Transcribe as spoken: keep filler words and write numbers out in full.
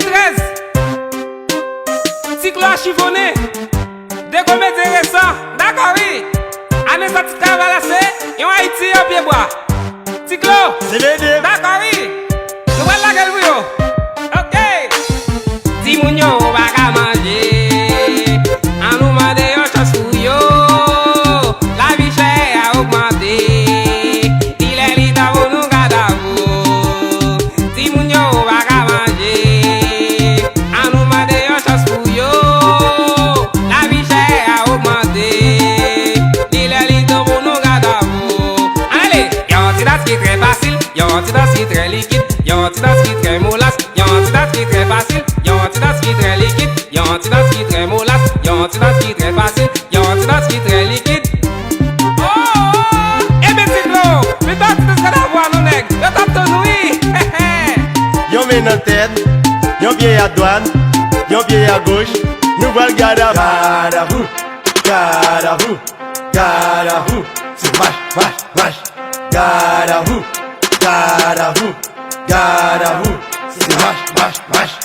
trèz. Ti Klo a chifonnen. De komedyen resan. Dakò, wi. Ane sa ti travay la se yon Ayiti an pye bwa. Ti Klo. Dakò, wi. Nou pral lage l pou yo. Ok. Timoun yo pa ka manje. An nou mande yon chans pou yo. Lavi chè a ogmante. Li lè li tan pou nou gad avou. Timoun yo pa ka manje. An nou mande yon chans pou yo. Lavi chè a ogmante. Li lè li tan pou nou gad avou. Ale, yon ti dans ki trè fasil, yon ti dans ki trè likid, yon ti dans ki trè molas, yon ti dans ki trè fasil, yon ti dans ki trè likid, yon ti dans ki trè molas, yon ti dans ki trè fasil, yon ti dans ki trè likid. Oh, oh, oh. Ebyen, Ti Klo, pito ti dans gad avou a non, nèg. Yo t ap tann ou, wi. Yon men nan tèt, yon pye a dwat, yon pye a goch. Nou pral gad avou. Gad avou, gad avou, gad avou. Se mach, mach, mach. Gad avou, gad avou, gad avou. Se mach, mach, mach.